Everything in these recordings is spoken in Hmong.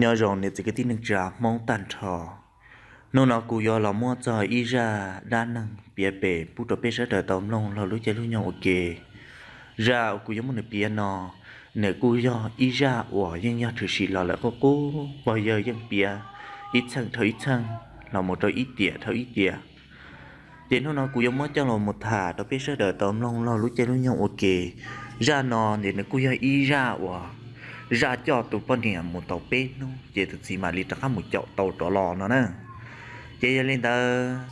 Nyob zoo niam txiv kwv tij neej tsa Hmoob tag nrho. Hnub no kuv yuav los muab txog ib zaj dab neeg piav pem pub rau peb sawv daws tau mloog laug lub caij lub nyoog ua ke. Zaj uas kuv yuav muab nws piav no, nws kuj yog ib zaj uas yeej yog tshwm sim los lawm qub qub, pog yawg yeej piav ib txheej dhau ib txheej, los mus rau ib tiam dhau ib tiam. Ces hnub no kuv yuav muab coj los mus tham rau peb sawv daws tau mloog laug lub caij lub nyoog ua ke. Zaj no ces nws kuj yog ib zaj uas zaj coj tus poj niam mus tau peb hnub ces tus txiv mam li rov qab mus caum tau rov los no na. Ces yog li ntawd,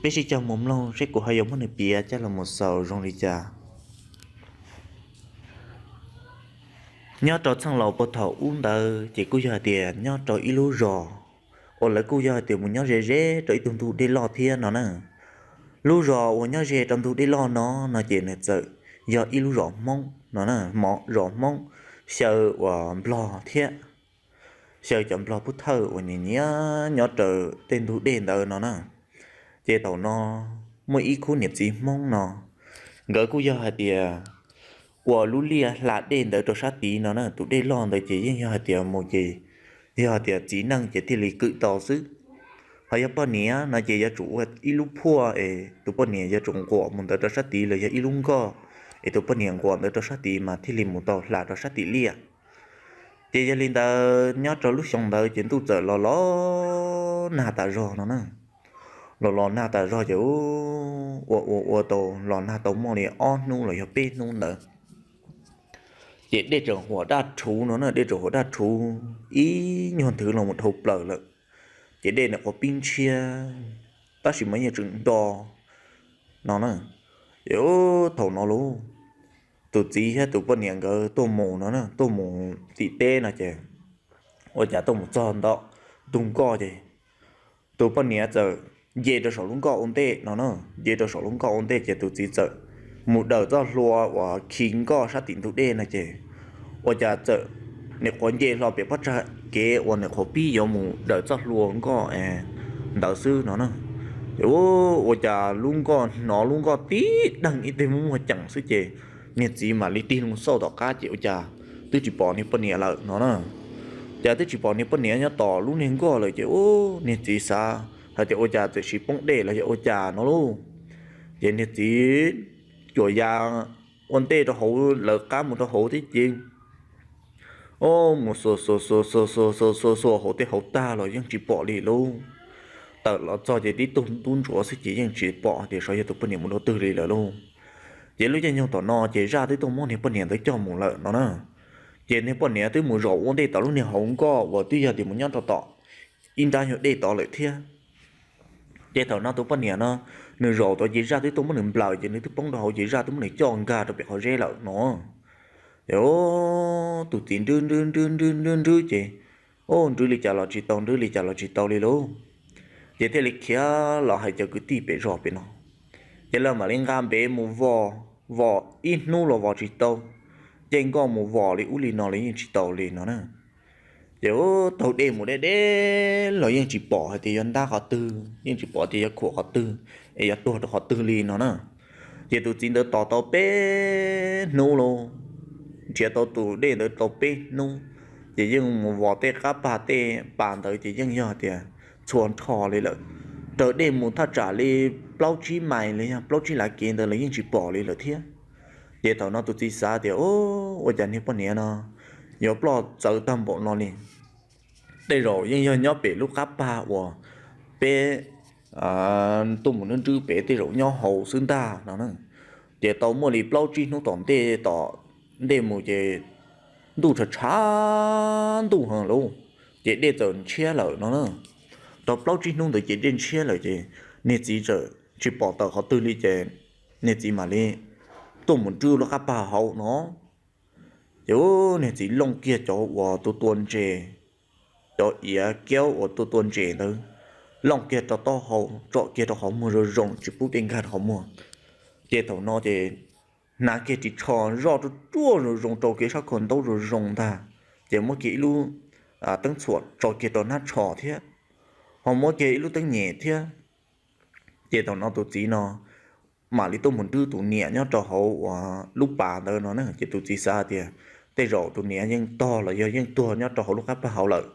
peb sib cog mus mloog seb kuv ho yuav muab nws piav coj los mus xaus zoo li cas. Nyob rau txheej laus puag thaum ub ntawd ces kuj yog hais tias nyob rau ib lub zos uas lawv kuj yog hais tias mus nyob ze ze rau ib tug ntug dej loj thiab no na. Lub zos uas nyob ze rau ntug dej loj no, no ces nws txawm yog ib lub zos Hmoob no, zos Hmoob xyaw uas Nplog thiab xyaw cov Nplog pub thawj uas nyiam nyiam nyob rau tej ntug dej ntawd no na. Ces thaum no muaj ib khub niam txiv Hmoob no, nkawd kuj yog hais tias ua lub liaj hla dej ntawd rau sab tid no na. Tus dej loj ntawd ces yeej yog hais tias mus ces yog hais tias txiv neej ces thiaj li kwm tau xwb. Ho yog poj niam no ces yuav tsum ua ib lub phuaj es tus poj niam yuav tsum nquam mus ntawd rau sab tid los yog ib lub nkoj es tus poj niam nquam ntawd rau sab tid mas thiaj li mus tau hla rau sab tim liaj. Ces yog li ntawd nyob rau lub xyoo ntawd ces ntuj txawm los los nag tas zog no na. Los los nag tas zog ces ua ua ua tau los nag tau muaj li ob hnub los yog peb hnub ntawd, ces dej tseem huam daj rhuv no na, dej tseem huam daj rhuv ib nyuag nthwv los mus dhau plaws lawm. Ces dej nim qhuav pib ntshiab tab sis mas yeej tseem nro no na. Ces thaum no lauj, tus txiv thiab tus poj niam nkawd tuaj mus no, tuaj mus tim teb no ces ua cas tuaj mus txog ntawm ntug nkoj ces tus poj niam txawm nce rau saum lub nkoj ua ntej no na. Nce rau saum lub nkoj ua ntej ces tus txiv txawm mus daws txoj hlua uas khi nkoj sab tim ntug dej no ces ua cas txawm nim qhuav nce hlo pem pob tsag kev uas nim qhuav pib yuav mus daws txoj hlua nkoj ntawd xwb no na. Ces ua cas lub nkoj hnov lub nkoj tib deeg ib teg muaj muag ceem xwb ces niag txiv mam li tig loo xauj tom qab ces ua cas twb tsis pom niag poj niam lawm no na. Ces twb tsis pom niag poj niam nyob tom lub niag nkoj lawm ces niag txiv xav hais tias ua cas txawm sis poob dej los yog ua cas no lauj. Ces niag txiv cuam ya ua ntej rau hauv lawv qab mus rau hauv thiab ces mus xuas xuas xuas xuas xuas xuas xuas xuas hauv tej hauv tag los yeej tsis pom li lauj. Tawm los txog ces tib tug tub ntsuav xwb ces yeej tsis pom tias xyov yog tus poj niam mus rau twg li lawm lauj. Ces lub caij nyoog tom no ces zaj twb tuaj muab niag poj niam ntawd coj mus lawm no na. Ces niag poj niam twb mus zaum ua ntej tom lub niag hauv nkoj uas twb yog tias mus nyob rau tom ib nrab nyuag dej tod lawm thiab. Ces thaum no tus poj niam no nws zaum tod ces zaj twb tuaj muab nws nplawm ces nws twb poob rau hauv ces zaj twb muab nws coj nkag rau pem qhov zeb lawm no. Ces tus txiv nrwb nrwb nrwb nrwb nrwb nrwb ces nrwb li cas los tsis tau, nrwb li cas los tsis tau li lauj. Ces thiaj li khiav los hais cov kwv tij pem zos pem no. Ces lawv mam li nqa npev mus vos, vos ib hnub los vos tsis tau, ces nkoj mus vos li ub li no los yeej tsis tau li no na. Ces taug dej mus deb deb los yeej tsis pom hais tias yuav ntab qhov twg, yeej tsis pom tias yuav khuam qhov twg es yuav tuag rau qhov twg li no na. Ces tus txiv ntawd tos tau peb hnub lauj, nrhiav tau tus dej ntawd tau peb hnub, ces yeej mus vos tej qab pag tej pas ntawd ces yeej yog tias txhua nrho li lawm. Raws dej mus thaj tsam li plaub tsib mais los yog plaub tsib lav kev ntawd los yeej tsis pom li lawm thiab. Ces thaum no tus txiv xav tias, ua cas niag poj niam no yuav ploj txawv tag npaum no li. Tej zaum yeej yog nyob pem lub qab pag uas peb tuaj mus nrwb nrwb pem tej zaum nyob hauv xwb ntag no. Ces tau muaj li plaub tsib hnub tom ntej tom ntej mus ces ntuj tshav tshav ntuj heev lauj, ces dej txawm ntshiab lawm no na. Tau plaub tsib hnub ntawd ces dej ntshiab lawm ces niag txiv txawm tsis pom tawm qhov twg li ces niag txiv mam li tuaj mus nrwb lub qab pag hauv no. Ces niag txiv looj kiag cov uas tua tua ntses, cov iav kiaub uas tua tua ntses ntawd, looj kiag rau taub hau, tsom kiag rau qhov muag zoo zoo tsis pub dej nkag rau qhov muag. Ces thaum no ces hnav kiag ris tsho zoj ruaj ruaj zoo zoo rau kiag sab khau ntaub zoo zoo ntag, ces muab kiag ib lub teeb txhuam tso kiag rau hnab tsho thiab, ho muab kiag ib lub teeb nyem thiab. Ces thaum no tus txiv no mam li tuaj mus nrwb tus niam nyob rau hauv uas lub pas ntawd no na. Ces tus txiv xav tias tej zaum tus niam yeej tog los yog yeej tuag nyob rau hauv lub qab pag hauv lawm.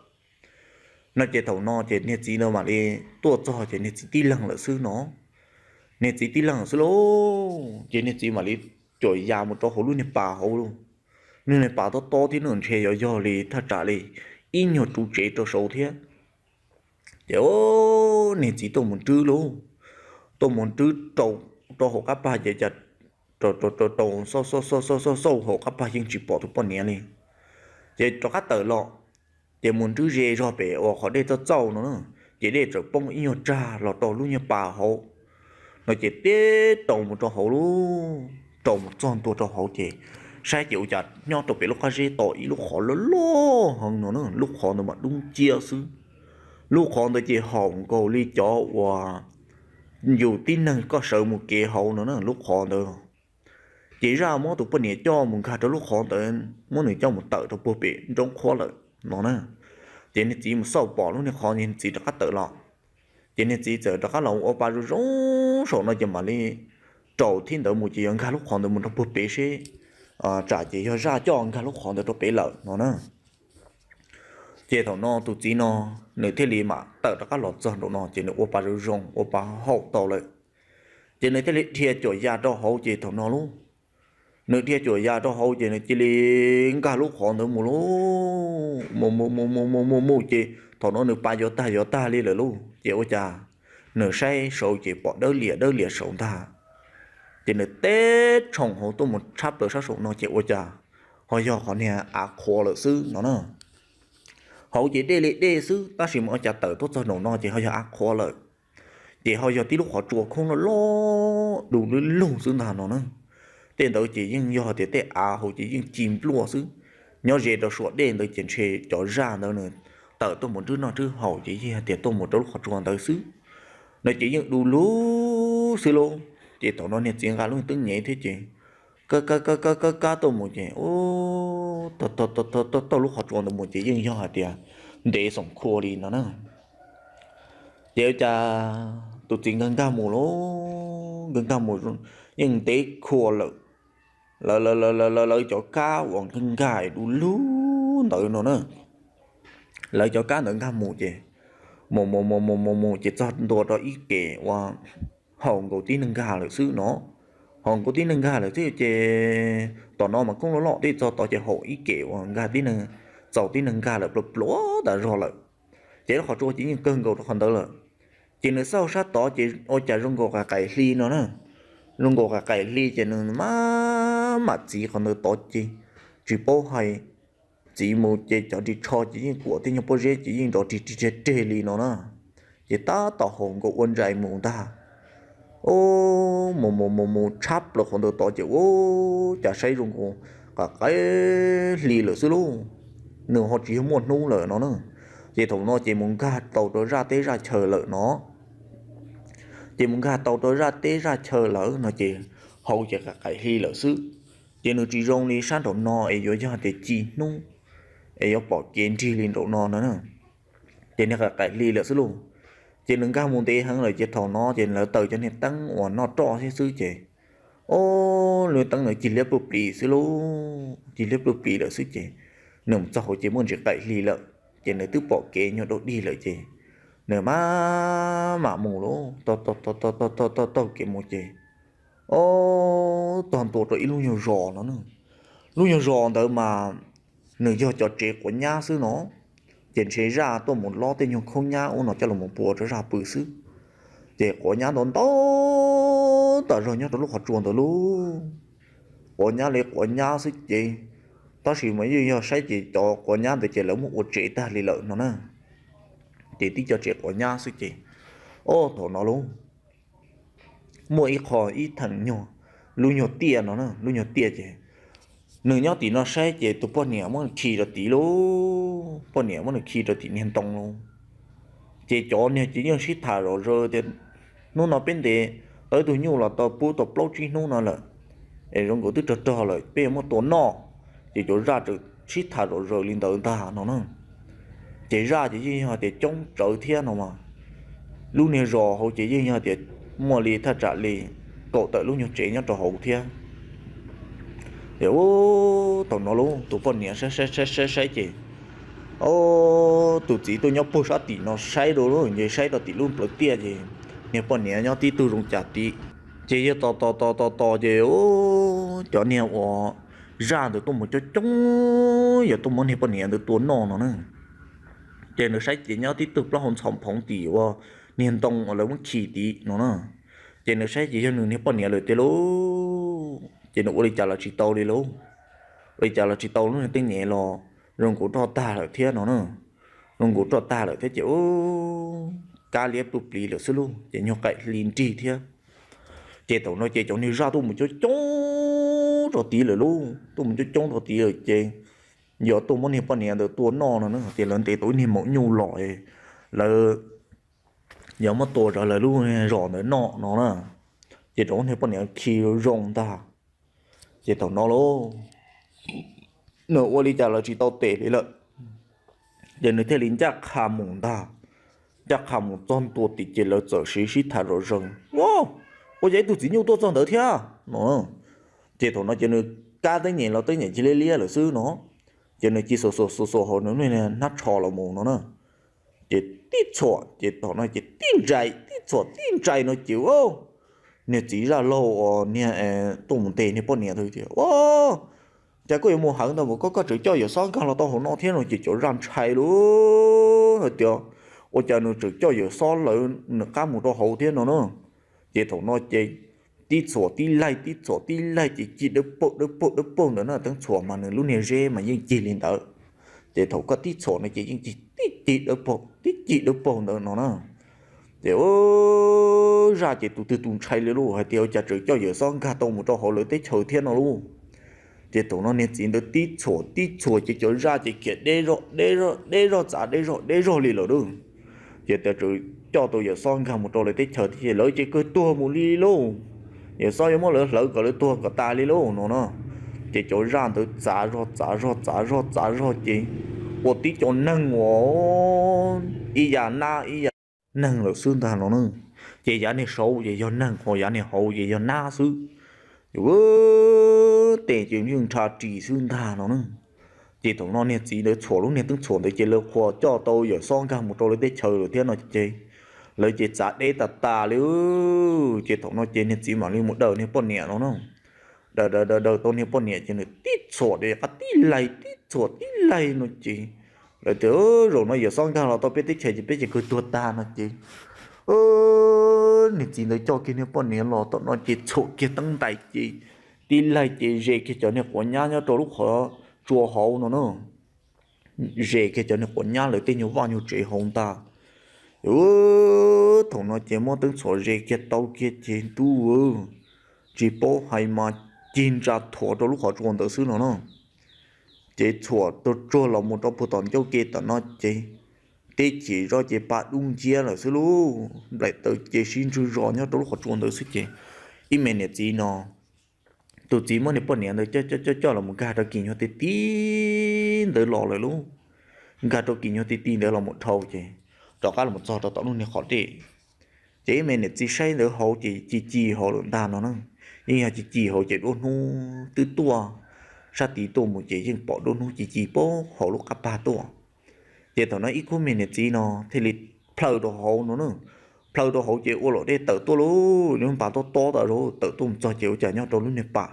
No ces thaum no ces niag txiv ntawd mam li tuaj txog ces niag txiv tib leeg lawm xwb no. Niag txiv tib leeg lawm xwb lauj, ces niag txiv mam li cuam ya mus rau hauv lub niag pas hauv lauj. Lub niag pas tob tob thiab no ntshe yuav yog li thaj tsam li ib nyuag ru tsev rau saud thiab. Ces niag txiv tuaj mus nrwb lauj, tuaj mus nrwb rau hauv qab pag ces cas rau xauj xauj xauj hauv qab pag yeej tsis pom tus poj niam li. Ces rov qab tawm los, ces mus nrwb ze zog pem uas qhov dej txauj txauj no na, ces dej txawm poob ib nyuag tsag los rau lub nyuag pas hauv no ces tib rau mus rau hauv lauj, rau mus txog ntua rau hauv ces saib ces ua cas nyob rau pem lub qab zeb tos ib lub qhov loj loj heev no na, lub qhov ntawd mas dub nciab xwb. Lub qhov ntawd ces haum nkaus li cov uas yus tib neeg koj sawv mus kev hauv no na lub qhov ntawd. Ces zaj muab tus poj niam coj mus nkag rau lub qhov ntawd, muab nws coj mus tawm rau puag pem nroob qhuab lawm no na. Ces niag txiv mus xauj pom lub niag qhov, niag txiv rov qab tawm los. Ces niag txiv txawm rov qab los ua pa zoo zoo saum no ces mam li raus thib ntawd mus ces yuav nkag lub qhov ntawd mus rau puag pem seb tsam ces yog zaj coj nkag lub qhov ntawd rau pem lawm no na. Ces thaum no tus txiv no nws thiaj li mam tawm rov qab los txog nraum no ces nws ua pa zoo zoo ua pa haum tau lawm. Ces nws thiaj li dhia cuam ya rau hauv ces thaum no lauj, nws dhia cuam ya rau hauv ces nws cia li nkag lub qhov ntawd mus lauj, mus mus mus mus mus mus mus ces thaum no nws pa yuav tag yuav tag li lawm lauj ces ua cas nws saib saud ces pom dawb lias dawb lias saud ntag. Ces nws teb tshoom hauv tuaj mus tshab plaws sab saum no ces ua cas ho yog qhov niag av qhuav lawm xwb no na. Hauv ces dej li dej xwb tab sis mas ua cas tawm tuaj txog nraum no ces ho yog av qhuav lawm. Ces ho yog tib lub qhov tsua khoob loj loj du lug lug xwb ntag no na. Tej ntawd ces yeej yog tias tej av hauv ces yeej ci npluaj xwb. Nyob ze rau suam dej ntawd ces ntshe cov zaj ntawd nws tawm tuaj mus nrwb noj nrwb haus ces yeej tias tuaj mus rau lub qhov tsua ntawd xwb. No ces yeej du lug xwb lauj. Ces thaum no niag txiv nqa lub teeb nyem thiab ces kab kab kab kab kab tuaj mus ces tau lub qhov tsua ntawd mus ces yeej yog hais tias ntev xoom khua li no na. Ces ua cas tus txiv nkag nkag mus lauj, nkag nkag mus yeej ntev khua lawm. Lawv lawv cov kab uas nkag nkag du lug ntawd no na, lawv cov kab ntawd nkag mus ces mus mus mus mus mus mus ces txog ntua rau ib kem uas haum nkaus tib neeg nkag lawm xwb no. Haum nkaus tib neeg nkag lawm xwb ces tom no mas khoob loj loj tej txog tod ces haum ib kem uas nkag tib neeg, txaus tib neeg nkag lawm pluav pluav tas zog lawm. Ces lub qhov tsua ces yeej kawg nkaus rau qhov ntawd lawm. Ces nws xauj sab tod ces ua cas zoo nkaus qaim qaim hli no na. Zoo nkaus qaim qaim hli ces nws maj mam txiv qhov ntawd tod ces tsis paub hais, txiv mus ces cov ris tsho ces yeej kuam tej nyuag pob zeb ces yeej nrov rig rig reg reg li no na. Ces tab tom haum nkaus ua ntsais mus ntag. Mus mus mus mus tshab plaws qhov ntawd tod ces ua cas saib zoo nkaus qaim qaim hli lawm xwb lauj. Nws ho tsis yog muaj hnub lawm no na. Ces thaum no ces mus nkag tau rau zaj teb zaj chaw lawm no. Ces mus nkag tau rau zaj teb zaj chaw lawm no ces hauv ces qaim qaim hli lawm xwb. Ces nws tsis zoo li sab nraum no es yuav yog tias ci hnub es yuav pom kev nrig li nraum no no. Ces niag qaim qaim hli lawm xwb lauj. Ces nws nkag mus ntev heev lawm ces thaum no ces lawv taws cov niag teeb uas noj roj thiab xwb ces, o, lub teeb ntawd cig liab pluj plis xwb lauj, cig liab pluj plis lawm xwb ces nws mus txog hauv ces muaj ntsis qaim hli lawm ces nws twb pom kev nyuag dau dig lawm ces nws maj mam mus lauj, taug taug taug kev mus ces, o, txog ntua rau ib lub nyuag zos no. Lub nyuag zos ntawd mas nws yog cov tsev quav nyab xwb no. Ces ntshe zaj tuaj mus lob tej nyuag khaub nyab ub no coj los pua rau zaj pw xwb. Ces quav nyab ntau ntau tas zog nyob rau lub qhov tsua ntawd lauj. Quav nyab li quav nyab xwb ces, tab sis mas yeej yog saib ces cov quav nyab ntawd ces lawv muab ua tsev tag li lawm no na. Ces tib co tsev quav nyab xwb ces, o, thaum no lauj, muaj ib qho ib theem nyuag, lub nyuag tiaj no, lub nyuag tiaj ces nws nyob tim no saib ces tus poj niam muab nws khi rau tim lauj, poj niam muab nws khi rau tim niag ntoo lauj. Ces cov niag ces yeej sib tham zom zaws tias, hnub no peb ntes tau ib tug nyuj los tau pub tau plaub tsib hnub no lawm, es zoo nkaus twb rog rog lawm peb yuav muab tua noj. Ces cov zaj txawm sib tham zom zaws li ntawd ntag no na. Ces zaj ces yeej yog tias coob tsawv thiab no mas, lub niag zos hauv ces yeej yog tias muaj li thaj tsam li kaum tawm lub nyuag tsev nyob rau hauv thiab. Ces thaum no lauj tus poj niam saib saib saib saib ces Au, tus txiv tuaj nyob puag sab tim no saib rau, ces saib rau tim lub plawv tiaj ces niag poj niam nyob tib tug zoo cas tid. Ces yog tos tos tos tos tos ces cov niag uas zaj ntawd tuaj mus coob coob, yog tuaj muab niag poj niam ntawd tua noj no na. Ces nws saib ces nyob tib tug plaub hau ntxhov phoov tim ua niag ntoo uas lawv muab khi tid no na. Ces nws saib ces yog nws niag poj niam lawm tiag lauj. Ces nws ua li cas los tsis tau li lauj. Ua li cas los tsis tau, lub niag teeb nyem los zoo nkaus roj tag lawm thiab no na. Zoo nkaus roj tag lawm thiab ces kab liab pw plis lawm xwb lauj, ces nyuag qaim hli nrig thiab. Ces thaum no ces cov niag zaj tuaj mus coob coob rau tid lawm lauj, tuaj mus coob coob rau tid lawm ces yog tuaj muab niag poj niam ntawd tua noj no na, tias lawv ntes tau ib niag maum nyuj los, lawv yog muab tua rau lawv lub zos ntawd noj no na. Ces rau niag poj niam khi zoo ntag. Ces thaum no lauj, nws ua li cas los tsis tau tes li lawm. Ces nws thiaj li ncaj qha mus ntag. Ncaj qha mus txog ntua tim ces lawv txawm sib sib tham zom zaws, Ua, ua cas ib tug txiv nyuj tuaj txog ntawd thiab no. Ces thaum no ces nws kab teeb nyem los teeb nyem cia li liab lawm xwb no. Ces nws cia xuas xuas xuas xuas hauv nws lub hnab tsho los mus no na. Ces tib txhuam ces thaum no ces tib ntsais, tib txhuam tib ntsais no ces niag txiv zaj laug uas niag tuaj mus ntes niag poj niam ntawd tias, Ua, cas koj yuav mus hawv ntawd mas koj, koj tseem coj Yawm Xob nkag los tau hauv no thiab no. Ces cov zaj ntshai lauj, hais tias, Ua cas nws tseem coj Yawm Xob lawv nws qab mus rau hauv thiab no na. Ces thaum no ces tib txhuam tib laig, tib txhuam tib laig ces cig dawb paug dawb paug dawb paug ntawd na, teeb txhuam mas nws lub niag zeb mas yeej cig li ntawd. Ces thaum koj tib txhuam no ces yeej cig tib cig dawb paug tib cig dawb paug ntawd no na. Ces zaj ces tus twg tus ntshai li lauj, hais tias, Ua cas tseem coj Yawm Xob nkag tau mus rau hauv lawv teb chaws thiab no lauj. Ces thaum no niag txiv ntawd tib txhuam tib txhuam ces cov zaj ces khiav deb zog deb zog deb zog txav deb zog deb zog li lawm lauj. Ces tias tseem coj tau Yawm Xob nkag mus rau lawv teb chaws thiab ces lawv ces kawg tuag mus li lauj. Yawm Xob yuav muab lawv hlawv kom lawv tuag kom tas li lauj no na. Ces cov zaj ntawd txav zog txav zog txav zog txav zog ces ua tib co neeg uas ib yam nab ib yam neeg lawm xwb ntag no na. Ces yav niag saud ces yog neeg, ho yav niag hauv ces yog nab xwb. Ces tes ces yeej nrha ris xwb ntag no na. Ces thaum no niag txiv ntawd txhuam lub niag teeb txhuam ntawd ces lawv qhuas coj tau Yawm Xob nkag mus rau lawv teb chaws lawm thiab no ces lawv ces txav deb tas tas li. Ces thaum no ces niag txiv mam li mus daws niag poj niam no na. Daws daws daws daws tau niag poj niam ces nws tib txhuam de qab tib laig tib txhuam tib laig no ces lawv tias, Zaum no Yawm Xob nkag los tau peb teb chaws ces peb ces kawg tuag tag no ces niag txiv ntawd coj kiag niag poj niam los tom no ces txhuam kiag teeb ntais ces tib laig ces ze kiag cov niag quav nyab nyob rau lub qhov tsua hauv no na. Ze kiag cov niag quav nyab lawv tej nyuag vaj nyuag tsev hauv ntag. Thaum no ces muab teeb txhuam ze kiag tau kiag ces ntuj, tsis paub hais mas cig ntsa thuav rau lub qhov tsua ntawd xwb no na. Ces txhuam tau tsuag los mus rau puag tom ncauj ke tom no ces teb chim zoj ces pa dub nciab lawm xwb lauj, nplaim taws ces sib ntswg zos nyob rau lub qhov tsua ntawd xwb ces ib me niam txiv no tus txiv muab niag poj niam ntawd coj coj coj los mus nkag rau kis nyuag ti ti ntawd los lawm lauj. Nkag rau kis nyuag ti ti ntawd los mus dhau ces rov qab los txog rau tom lub niag qhov dej. Ces ib me niam txiv saib ntawd hauv ces ci ci hauv lawm ntag no na. Yeej yog ci ci hauv ces duab hnub twb tuaj, sab tid tuaj mus ces yeej pom duab hnub ci ci pab hauv lub qab pag tuaj. Ces thaum no ib khub me niam txiv no thiaj li plhaw rau hauv no na. Plhaw rau hauv ces ua luam dej tawm tuaj lauj, lub pas tob tob tas zog tawm tuaj mus txog ces ua cas nyob rau lub niag pas.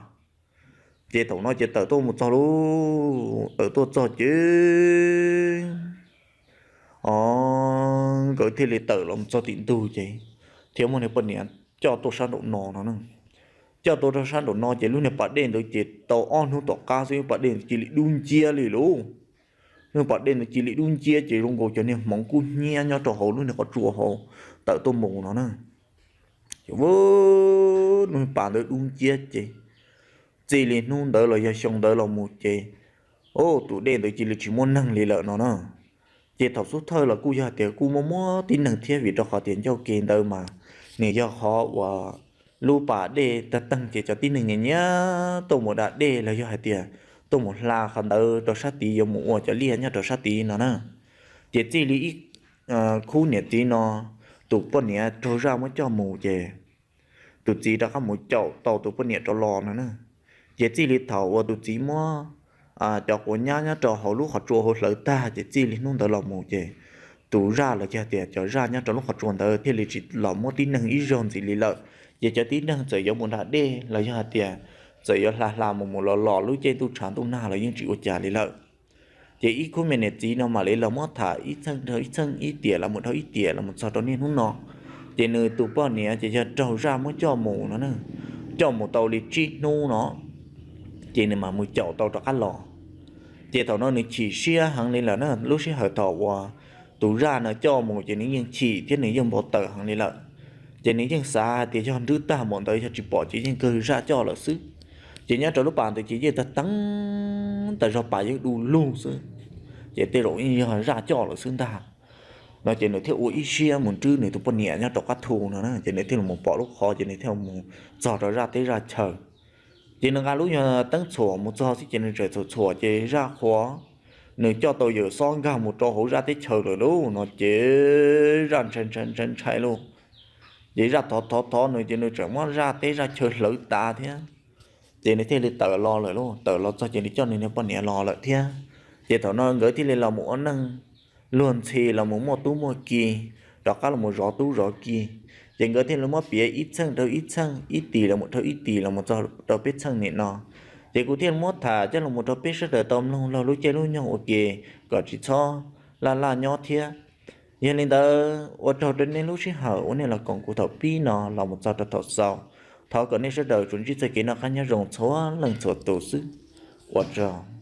Ces thaum no ces tawm tuaj mus txog lauj, tawm tuaj txog ces o nkawd thiaj li tawm los txog tim ntug ces thiaj muab niag poj niam coj tuaj sab nraum no no na. Coj tuaj rau sab nraum no ces lub niag pas dej ntawd ces tau ob hnub tom qab xwb pas dej ntawd cia li dub nciab li lauj. Lub pas dej ntawd cia li dub nciab ces zoo nkaus cov niag hmoov kub hnyiab nyob rau hauv lub niag qhov tsua hauv tawm tuaj mus no na. Ces lub pas ntawd dub nciab ces txij li hnub ntawd los yog xyoo ntawd los mus ces tus dej ntawd cia li tsis muaj neeg li lawm no na. Ces thaum xub thawj los kuj yog tias kuj muaj muaj tib neeg thiab vim rau qhov tias ncauj ke ntawd mas nws yog qhov uas lub pas dej tag teeg ces cov tib neeg nyiam nyiam tuaj mus da dej los yog hais tias tuaj mus hla qhov ntawd rau sab tid yuav mus ua cov liaj nyob rau sab tid no na. Ces txij li ib khub niam txiv no tus poj niam raug zaj muab coj mus ces tus txiv rov qab mus caum tau tus poj niam rov los no na. Ces txij li thaum uas tus txiv muab cov quav nyab nyob rau hauv lub qhov tsua hauv hlawv tag ces txij li hnub ntawd los mus ces tus zaj los yog tias cov zaj nyob rau lub qhov tsua ntawd thiaj li tsis los muab tib neeg ib zaug ntxiv li lawm. Ces cov tib neeg txawm yuav mus nram dej los yog hais tias txawm yuav hla hla mus mus los los lub caij ntuj tshav ntuj nag los yeej tsis ua cas li lawm. Ces ib khub me niam txiv no mam li los muab tham ib txheej rau ib txheej, ib tiam los mus dhau ib tiam los mus txog rau niaj hnub no. Ces nws tus poj niam ces yog raug zaj muab coj mus no, coj mus tau li tsib hnub no, ces nws mam mus caum tau rov qab los. Ces thaum no nws chim siab heev li lawm na, lub sij hawm thaum uas tus zaj no coj mus ces nws yeej chim thiab nws yeej npau taws heev li lawm. Ces nws yeej xav hais tias yog nrwb tag mus ntawd yog tsis pom ces yeej kawg zaj coj lawm xwb. Ces nyob rau lub pas ntawd ces yeej tag teeb tas zog, pas yeej du lug xwb, ces tej zaum yeej yog zaj coj lawm xwb ntag. No ces nws thiaj ua ib siab mus nrwb nws tus poj niam nyob rau qab thu no na, ces nws thiaj li mus pom lub qhov ces nws thiaj mus txog rau zaj teb zaj chaw. Ces nws nqa lub yog teeb txhuam mus txog xwb ces nws tseem txhuam txhuam ces zaj qhuav, nws coj tau yawm xob nkag mus rau hauv zaj teb chaw lawm lauj no ces zaj ntshai ntshai ntshai ntshai lauj. Ces zaj thov thov thov nws ces nws tseem muab zaj teb zaj chaw hlawv tas thiab. Ces nws thiaj li tawm los lawm lauj, tawm los txog ces nws coj nws niag poj niam los lawm thiab. Ces thaum no nkawd thiaj li los mus ua neej luag ntxhi los mus muaj tub muaj ki, rov qab los mus zov tub zov ki. Ces nkawd thiaj li muab piav ib txheej rau ib txheej, ib tis los mus rau ib tis los mus txog rau peb txheej nim no. Ces kuv thiaj li muab tham coj los mus rau peb sawv daws tau mloog laug lub caij lub nyoog ua ke kom tsis txhob laj laj nyob thiab. Yog li ntawd ua tsaug rau nej lub sij hawm uas nej los koom kuv thaum pib no los mus txog rau thaum xaus. Thov kom nej sawv daws tsuas ntsib txoj kev noj qab nyob zoo txhua leej txhua tus xwb. Ua tsaug.